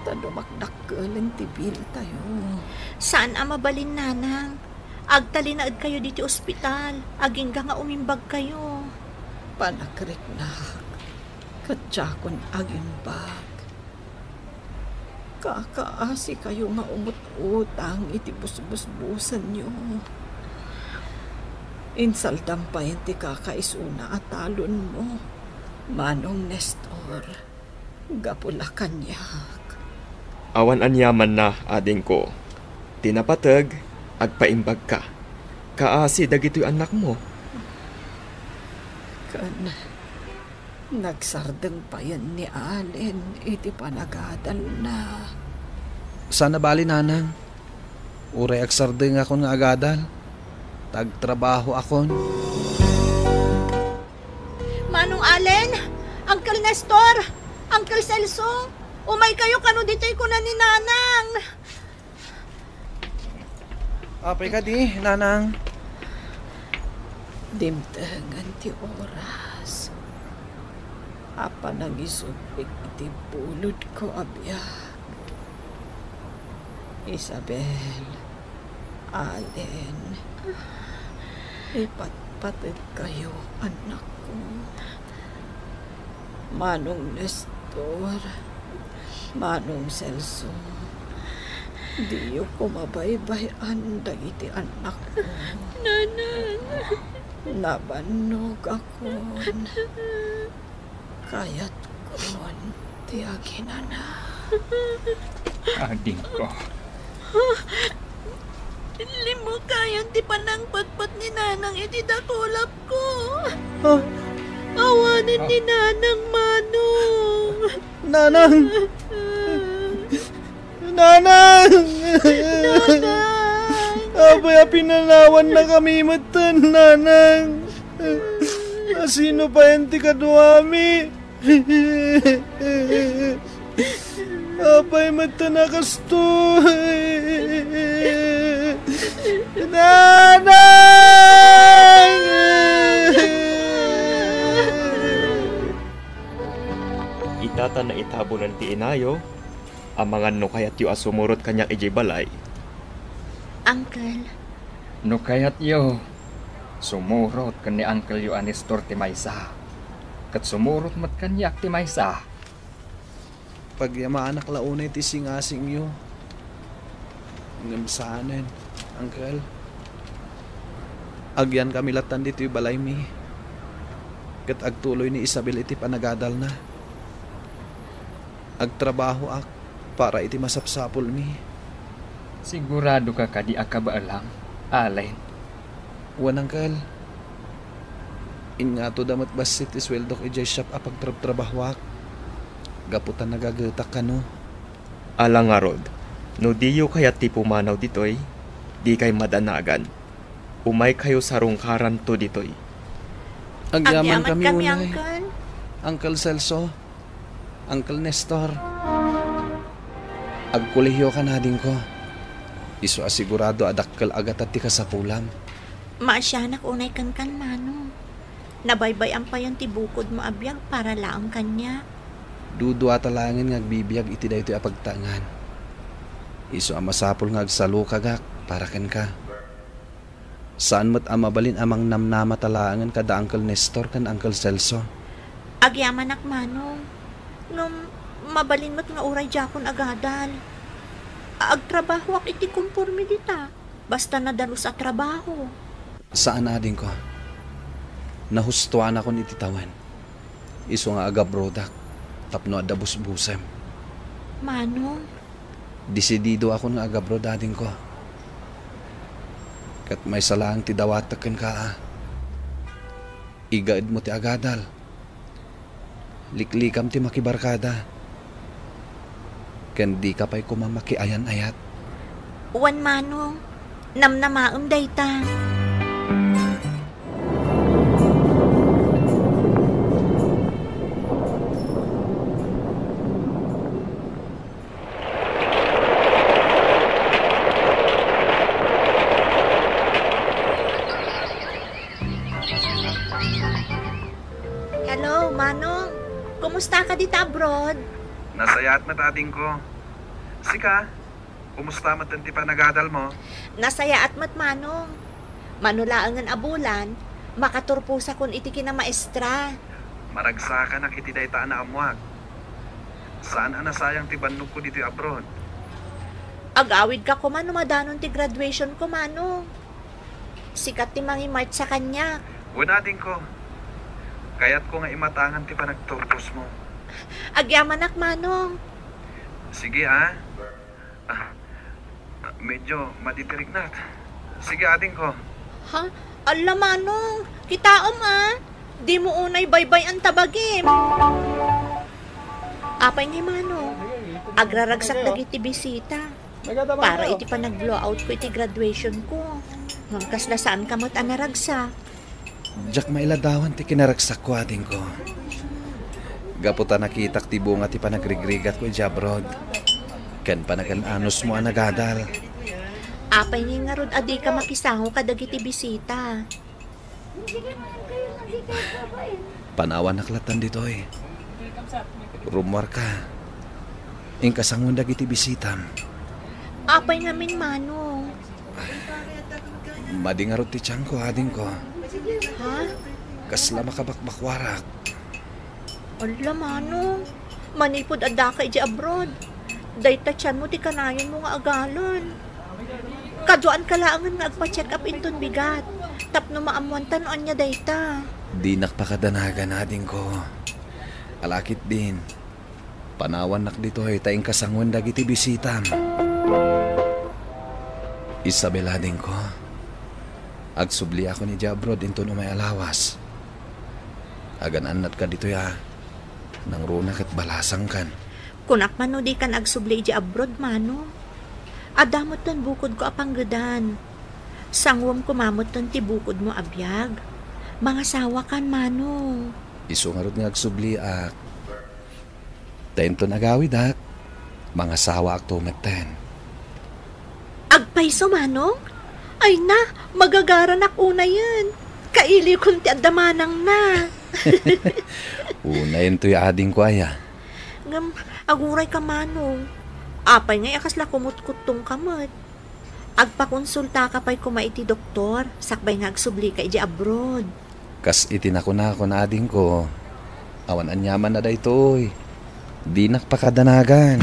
Ta dumakdakkelen ti biltayo. Saan a mabalin, Nanang. Agtalinaedkayo ditoy ospital. Agingga nga umimbagkayo. Panagriknak. Ket diakon agimbag. Kakaasikayo nga umut-utang iti busbusbusenyo. Insaldam payen ti kakaisuna a talonmo, Manong Nestor, gapu la kaniak. Awan aniamanna, adingko. Ti napateg, agpaimbagka. Kaasi dagitoy annakmo. Ken Nagsardeng payen ni Allen iti panagadalna. Saan a bali, Nanang. Uray agsardengakon nga agadal, ta agtrabahoakon. Manong Allen, Uncle Nestor, Uncle Celso, umaykayo kano ditoy, kuna ni Nanang. Apay kadi, Nanang? Dimtengen ti oras a panangisublik iti bulodko a biag. Isabel, Allen, ipatpategkayo, annakko. Manong Nestor, Manong Celso, diyo koma baybay-an dagiti annakko. Nanang! Nabannogakon. Kayatkon ti aginana. Adingko. Limmukayon ti panangpatpat ni Nanang iti dakulapko. Ah. Awanen ni Nanang, Manong. Nanang! Nanang! Nanang! Apay a pinanawannakami metten, Nanang? Asino payen ti kaduami? Apay metten a kastoy? Nanang! Ita ta naitabonan ti inayo, amangan no kayatyo a sumurot kaniak idiay balay. Uncle. No kayatyo, sumurot ken ni Uncle-yo a Nestor ti maysa. Ket sumurot met kaniak ti maysa. Pagyamanak la unay ti singasingyo. Ngem saanen, Uncle. Agyankami lattan ditoy balaymi. Ket agtuloy ni Isabel iti panagadalna. Agtrabahoak para iti masapsapulmi. Siguradoka kadi a kabaelam, Allen? Wen, Uncle. Inngatoda met bassit ti sueldok idiay shop a pagtrabtrabahoak. Gapu ta nagagetak kano. Ala ngarud, no diyo kayat ti pumanaw ditoy, dikay madanagan. Umaykayo sarungkaranto ditoy. Agyaman Agyaman kami kami, unay. Uncle. Uncle Celso, Uncle Nestor. Agkolehiokon, adingko. Isu a sigurado a dakkel a gatad ti kasapulam. Maasianak unay kenkan, Manong. Nabaybay-am payen ti bukodmo a biag para laeng kaniak. Duduata laengen nga agbibiag iti daytoy a pagtaengan. Isu a masapul nga agsalukagak para kenka. Saan met a mabalin a mangnamnamata laengen kada Uncle Nestor ken Uncle Celso. Agyamanak, Manong. Ngem mabalin met nga uray diakon agadal. Agtrabahoak iti komporme dita. Basta nadalus a trabaho. Saan, adingko. Nahustuanakon iti tawen. Isu nga agabrodak tapno adda busbusem. Manong. Desididoakon nga agabroad, adingko. Ket maysa laeng ti dawatek kenka a. Igaedmo ti agadal. Liklikam ti makibarkada. Ken dika pay koma makiayan-ayat. Wen, Manong. Namnamaem dayta. Hello, Manong. Kumusta ka dita abroad? Nasayaat met, adingko. Sika, kumusta met ti panagadalmo? Nasayaat met, Manong. Mano laengen a bulan, makaturposakon iti kinamaestra. Maragsakanak iti dayta a naammoak. Saan a nasayang ti bannogko ditoy abroad. Agawidka koma no madanon ti graduationko, Manong. Sika ti mangimartsa kaniak. Wen, adingko. Kayatko nga imatangan ti panagturposmo. Agyamanak, Manong. Sige, a. Ah, medyo maditirignak. Sige, adingko. Ha? Alla, Manong. Kitaem, a. Dimo unay baybay-an ta bagim. Apay ngay, Manong? Agraragsak dagiti bisita. Para iti panag-blowoutko iti graduationko. Ngem kasla saanka met a naragsak. Diak mailadawan ti kinaragsakko, adingko. Gapu ta nakitak ti bunga ti panagrigrigatko idiay abroad ken panagan-anusmo a nagadal. Apay ngay ngarud a dika makisango kadagiti bisita? Panawannak lattan ditoy. Rummuarka. Inka sangoen dagiti bisitam. Apay ngamin, Manong? Madi ngarud ti tianko, adingko. Ha? Kasla makabakbakuarak. Alla, Manong, manipud addaka idiay abroad, dayta tianmo ti kanayonmo nga agalon. Kaduaanka laengen nga agpa-check up inton bigat, tapno maammoanta no ania dayta. Dinak pakadanagan, adingko. Ala ketdin, panawannak ditoy ta inka sangoen dagiti bisitam. Isabel, adingko, agsubliakon idiay abroad inton umay a lawas. Agan-annatka ditoy a, nangruna ket balasangkan. Kunak man no dikan agsubli idiay abroad, Manong. Adda metten bukodko a panggedan. Sanguem koma metten ti bukodmo a biag. Mangasawakan, Manong. Isu ngarud nga agsubliak. Ta inton agawidak, mangasawaakto metten. Agpayso, Manong? Ay na, magagaranak unayen. Kailikon ti adda manangna. Unayen toy adingko aya. Ngem, agurayka, Manong. Apay ngay a kasla kumutkuttongka met? Agpakonsultaka pay koma iti doktor, sakbay nga agsublika idiay abroad. Kas iti nakunakon, adingko, awan aniaman a daytoy. Dinak pakadanagan.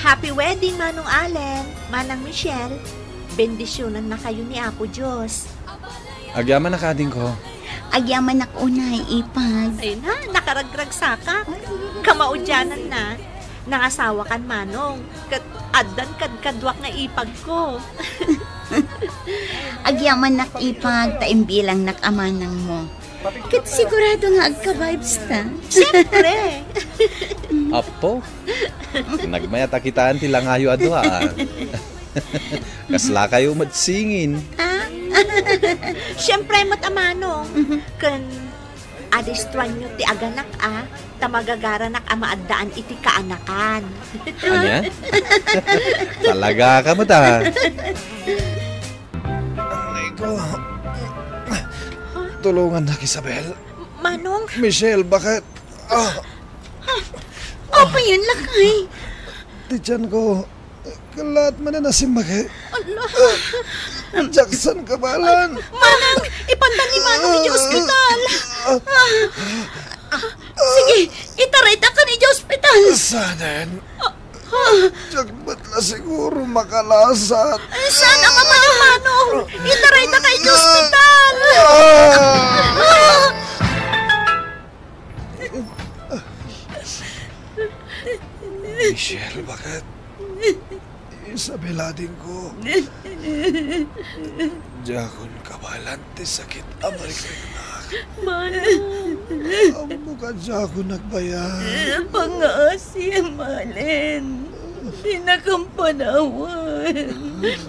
Happy wedding, Manong Allen, Manang Michelle. Bendisyonannakayo ni Apo Dios. Agyamanak, adingko. Agyamanak unay, ipag. Ay na, nakaragragsakak. Kamaudiananna, nangasawakan, Manong. Ket addan kadkaduak nga ipagko. Agyamanak, ipag, ta imbilangnak a manangmo. Ket sigurado nga agka-vibes ta. Siyempre. Apo, nagmayat a kitaan ti langayo a dua, ah. Kaslakayo met singin. Ha? Siyempre met a manong. Ken adistuanyo ti aganak a, ta magagaranak a maaddaan iti kaanakan. Ania? Talaga ka met, ah. Aray ko. Tulongannak, Isabel. Manong? Michelle, bakit? Ah. Apay, lakay? Ti tiyan ko, kalat manen a simmaki. Ala. Jackson, kabalan. Manang, ipanta ni Manong iti ospital. Ah. Ah, sige, itaraytakan iti ospital. Sanen? Ah, ah. Diak met la siguro makalasat. Saan a mapan, Manong? Itaraytaka iti ospital. Ah. Ah. Michelle, bakit? Isabel, adingko. Diakon kabaelan ti sakit a mariknaknak. Manong. Ammok a diakon agbayag. Pangaasi, Malen. Dinakam panawan.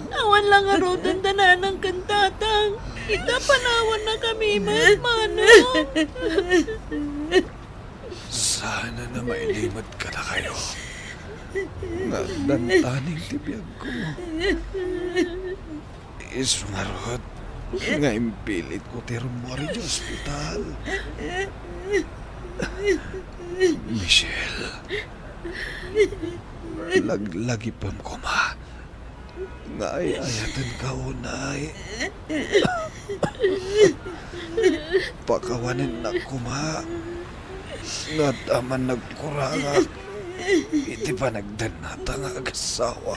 Awan la ngaruden da nanang ken tatang. Ita panawannakami met, Manong. Saan a mailimed kadakayo nga addan taning ti biagko. Isu ngarud nga impilitko ti rummuar iti ospital. Michelle, laglagipem koma nga ay-ayatenka unay. Pakawanennak koma nga adda man nagkurangak iti panagdannata nga agassawa.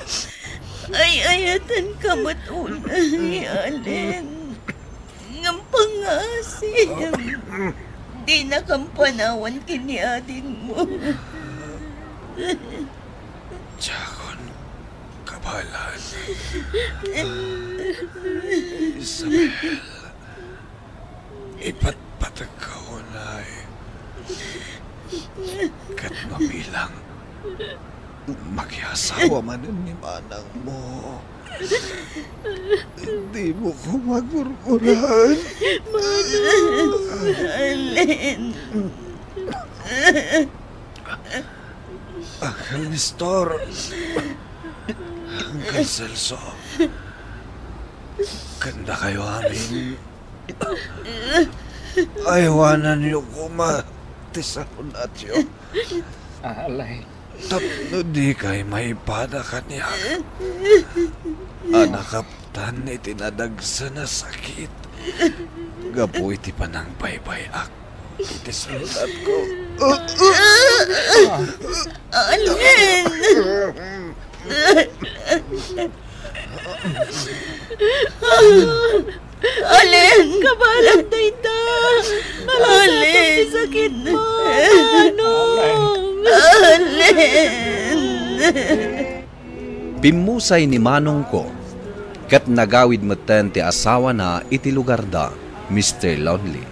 Ay-ayatenka met unay, Allen. Ngem pangasim, dinakam panawan ken ni adingmo. Diakon kabaelan. Isabel, ipatpategka unay. Ket mabilang makiasawa manen ni manangmo, dimo koma gurguran. Manong. Allen. Uncle Nestor, Uncle Celso, ken dakayo amin, aywananyo koma ti salunatyo. Alay. Tapno dikay maipada kaniak a nakaptan iti nadagsen a sakit gapu iti panangbaybay-ak iti salunatko. Allen! Allen! Kabaelan dayta! Allen! Sakit mo! Manong! Allen! Pimmusay ni manongko, ket nagawid metten ti asawana iti lugarda, Mister Lonely.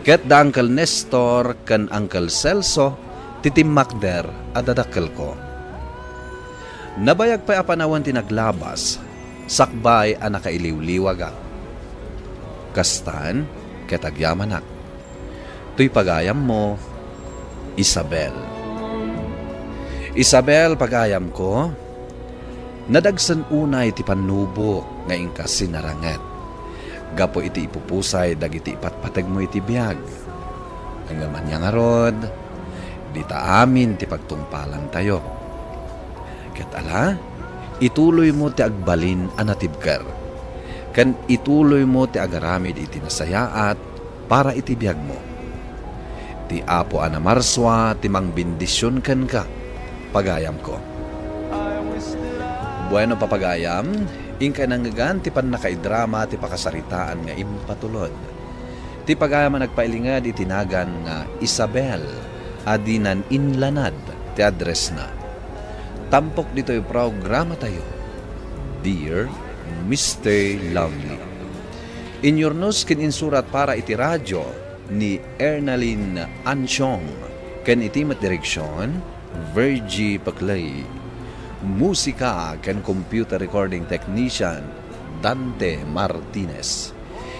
Ket da Uncle Nestor ken Uncle Celso ti timmakder a dadakkelko. Nabayag pay a panawen ti naglabas, sakbay a nakailiwliwagak. Kastan ket agyamanak. Toy pagayammo, Isabel. Isabel, pagayamko, nadagsen unay ti pannubok nga inka sinaranget gapu iti ipupusay dagiti ipatpategmo iti biag. Ngem ania ngarud, dita amin ti pagtungpalantayo. Ket ala, ituloymo ti agbalin a natibker, ken ituloymo ti agaramid iti nasayaat para iti biagmo. Ti Apo a namarsua ti mangbendision kenka, pagayamko. Bueno, papagayam, inkay nangngegan ti pannakaidrama ti pakasaritaan nga impatulod. Ti pagayam a nagpailinged iti nagan nga Isabel a dinan inlanad ti addressna. Tampok ditoy programatayo, Dear Mister Lonely. Inyurnos ken insurat para iti radio ni Ernalyn Anchong, ken iti met direksion, Virgie Paclay. Musika ken computer recording technician, Dante Martinez.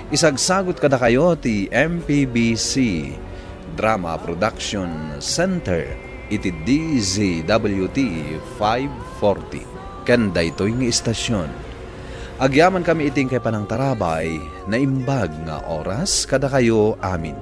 Isagsagut kadakayo ti M P B C Drama Production Center iti D Z W T five forty. Ken daytoy nga istasyon, agyamankami iti inkay panangtarabay, naimbag nga oras kadakayo amin.